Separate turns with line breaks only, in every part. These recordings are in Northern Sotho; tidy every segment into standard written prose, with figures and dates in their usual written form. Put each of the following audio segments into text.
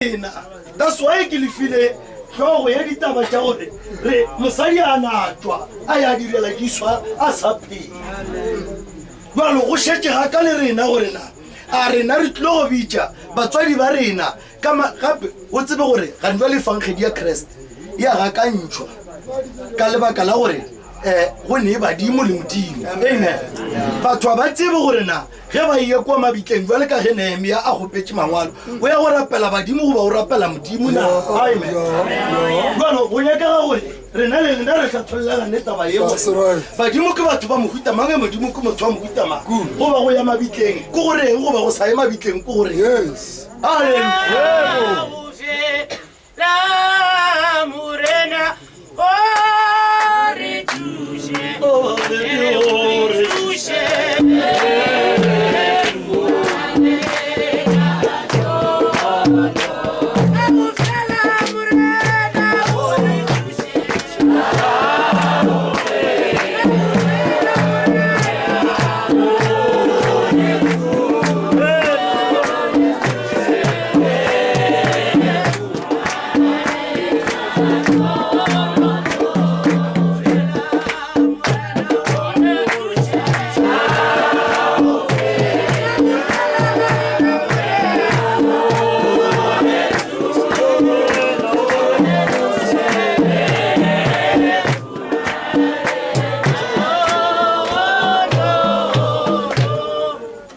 Lena. That's why ke le file hlogo ya ditaba tša gore re mosadi a na tšwa a ya direla diswa a sa phela. Bjalo go šetše ga ka le rena gore na a rena re tlilo go bitša batswadi ba rena ka ma, gape o tsebe gore gane jwale efangedi ya Kriste ya gakantšhwa ka lebaka la gore um go ne badimo le Modimo. Amen. Batho ga ba tsebe gore na Ge ba eya kua mabitleng, bjale ka ge Nehemia a kgopetše mangwalo, o ya go rapela badimo goba o rapela Modimo na? Amen. Bjalo go nyakega gore rena le lena re hlathollelane taba ye gore badimo ke batho ba mohuta mang, Modimo ke motho wa mohuta mang, goba go ya mabitleng ke go reng, goba go sa ye mabitleng ke go reng. Hallelujah.
La Morena o re thuše, o re thuše.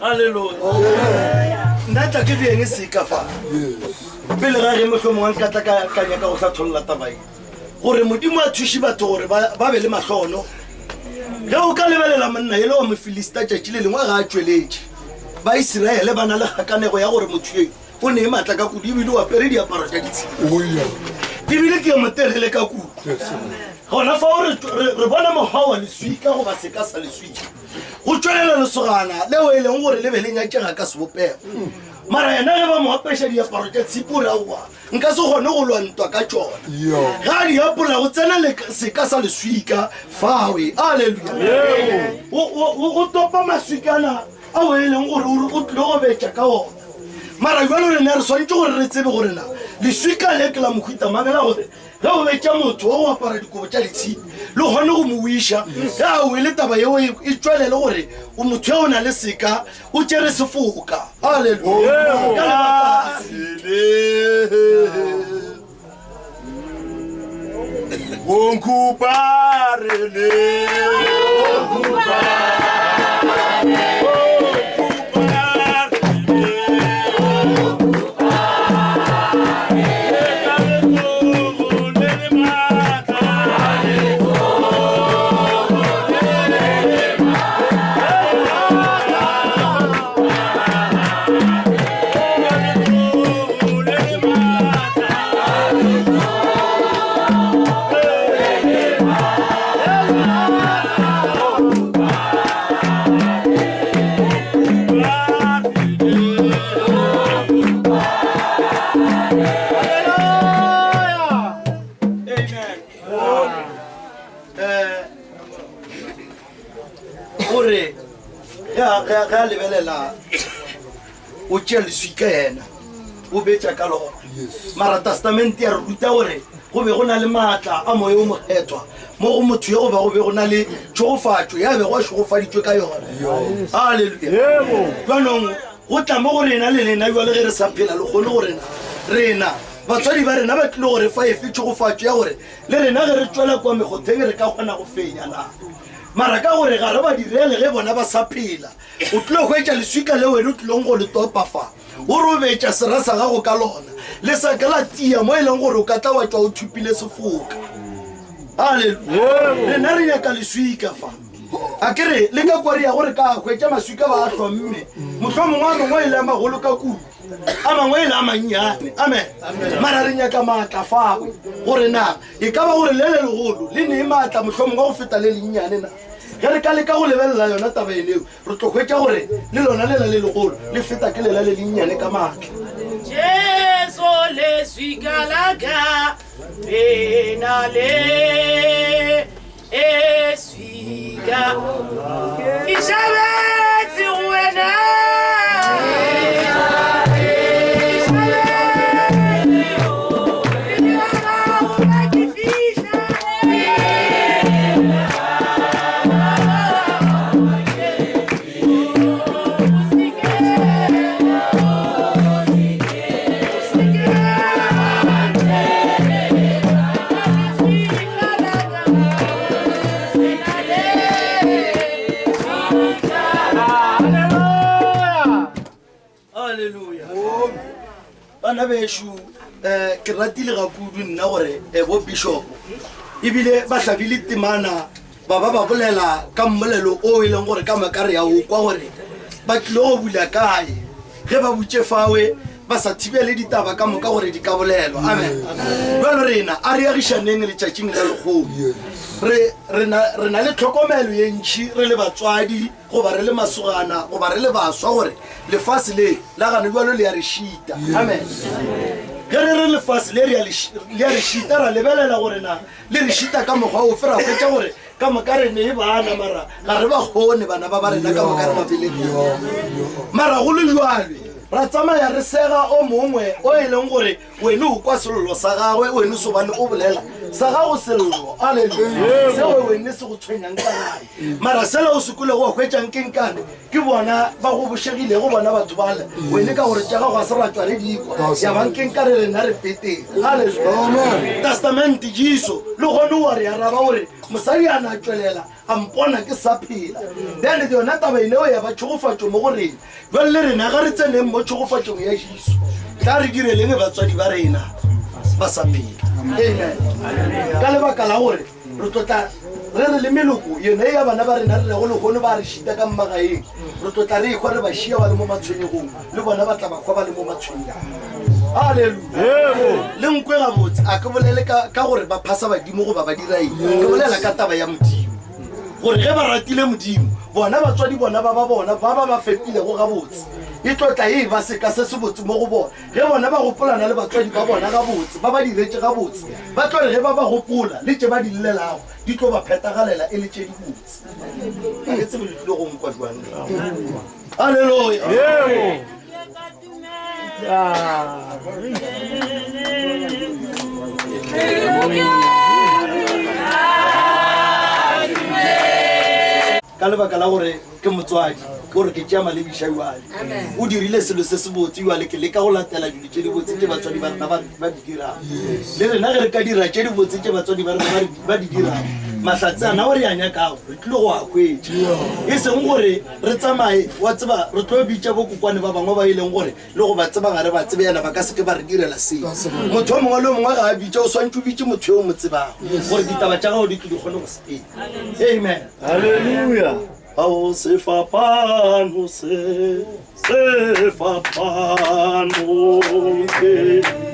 Hallelujah. Nna tla ke beng seka fa. Pele ga ge mohlomongwe nka tla ka ka nyaka go hlatholla taba ye, gore Modimo a thuše batho gore ba, ba be le mahlono. Ge o ka lebelela monna yele wa Mofilista tšatši le lengwe ga a tšweletše, Baisiraele ba na le kgakanego ya gore motho ye o ne maatla ka kudu ebile o apere diaparo tša ditshila ebile ke yo motelele ka kudu. Gona fao re, re, re bona mokgwa wa leswika goba seka sa leswika. Go tšwelela lesogana leo e leng gore le be le nyakega ka sebopego. Mara yena ge ba mo apeša diaparo tša tshipi o re, Aowa, nka se kgone go lwa ntwa ka tšona. Ge a di apola go tsena le seka sa leswika fawe. Aleluya! O topa maswikana ao e leng gore o tlile go betša ka ona. Mara bjalo rena re swanetše gore re tsebe gore na leswika le ke la mohuta mang la gore Ge o betša motho wa go apara dikobo tša ditshipi, le kgone go mo wiša. Ge a wele, taba yeo e e tšwelele gore o motho yo o na le seka, o tšere sefoka. Haleluya! Ka lebaka la
Wonkuparele.
Gore ge a lebelela o tšea leswika yena o betša ka lona. Mara Testamente ya re ruta gore go be go na le maatla a Moya o Mokgethwa mo go motho yo, goba go be go na le tšhogofatšo ya bego a šogofaditšwe ka yona. Haleluya! Bjanong go tla mo go rena le lena bjale ge re sa phela le kgone go rena rena batswadi ba rena ba tlile go re fa efe tšhogofatšo ya gore le rena ge re tšwela kwa mekgotheng re ka kgona go fenya na? Mara ka gore ga re ba direle ge bona ba sa phela, o tlilo hwetša leswika le wena o tlilong go le topa fa, o robetša sera sa gago ka lona, le sa ka la tia mo e leng gore o ka tla wa tšwa o thupile sefoka. Haleluya! Rena re nyaka leswika fa. A ke re le ka kwa re yago re ka hwetša maswika ba a hlomme, mohlomongwe a mangwe e le a magolo ka kudu, a mangwe e le a mannyane. Amen. Mara re nyaka maatla fawe, gore na e ka ba gore le le legolo le nee maatla mohlomongwe go feta le lennyane na? Ge re ka leka go lebelela yona taba eneo, re tlo hwetša gore le lona lela le legolo le feta ke lela le lennyane ka maatla.
Jesu leswika la ka, lena le eswika ke šabetse go wena.
Bana bešo, um ke ratile ga kudu nna gore um bo bishop ebile ba hlabile temana ba ba ba bolela ka mmolelo o e leng gore ka moka re ya o kwa gore ba tlile go bula kae ge ba butše fawe ba sa thibele ditaba ka moka gore di ka bolelwa. Amen. Bjalo rena a re agišaneng letšatšing la lekgono. Re, re na, re na le tlhokomelo ye ntši re le batswadi goba re le masogana goba re le baswa gore lefase le la gane bjalo le ya re šita. Amen. Ge re re lefase le re le ya re šita, ra lebelela gore na le re šita ka mokgwa ofe, ra hwetša gore ka moka re ne bana mara ga re ba kgone bana ba ba rena ka moka re ba belegile. Mara go le jwale ra tsamaya re sega o mongwe o e leng gore wene o kwa sello sa gagwe, wene sobane o bolela sa gago sello, aleluya, seo wene se go tshwenyang ka gae. Mara sela o se kwelego wa hwetšang ke nkane ke bona ba go bošegilego bona batho bale, wene ka gore tša gago ga se ra tšwa re di kwa, ya ba nkeng ka re rena re peteng. Aleluya. Testamente Jesu le gone wa re araba gore mosadi a na tšwelela a mpona ke sa phela. Bjale yona taba eneo ya ba tšhogofatšo mo go rena. Bjale le rena ga re tseneng mo tšhogofatšong ya Jesu, tla re direleng batswadi ba rena ba sa phela. Amen. Ka lebaka la gore re tlo tla re re le meloko yena ya bana ba rena re rego lehono ba re šita ka mmagaeng, re tlo tla re ekwa re ba šia ba le mo matshwenyegong, le bona ba tla ba kwa ba le mo matshwenyegong. Haleluya. Le nkwe gabotse, a ke bolele ka, ka gore ba phasa badimo goba ba dira eng. Ke bolela ka taba ya Modimo. Gore ge ba ratile Modimo, bona batswadi bona ba ba bona ba ba ba fepilego gabotse, e tlo tla e ba seka se sebotse mo go bona. Ge bona ba gopolana le batswadi ba bona gabotse, ba ba diretše gabotse, ba tlo re ge ba ba gopola, le tše ba di llelago di tlo ba phethagalela e le tše dibotse. Ga ke tsebe le tlile go nkwa jwang. Haleluya. Ka lebaka la gore ke motswadi, o re ke tšea malebiša jwale. O dirile selo se sebotse jwale, ke leka go latela dilo tše dibotse tše batswadi ba rena ba di dirago. Le rena ge re ka dira tše dibotse tše batswadi ba rena ba di dirago, mahlatse ana o re a nyakago re tlile go a hwetša. E seng gore re tsamaye, wa tseba, re tlo bitša bokokwane ba bangwe ba e leng gore le go ba tseba ga re ba tsebe, ena ba ka se ke ba re direla seo. Motho o mongwe le o mongwe ga a bitša, o swantše o bitše motho yo o mo tsebago gore ditaba tša gago di tlo di kgone go sepela. Amen.
Hallelujah.
Ao sefapano se, sefapano se.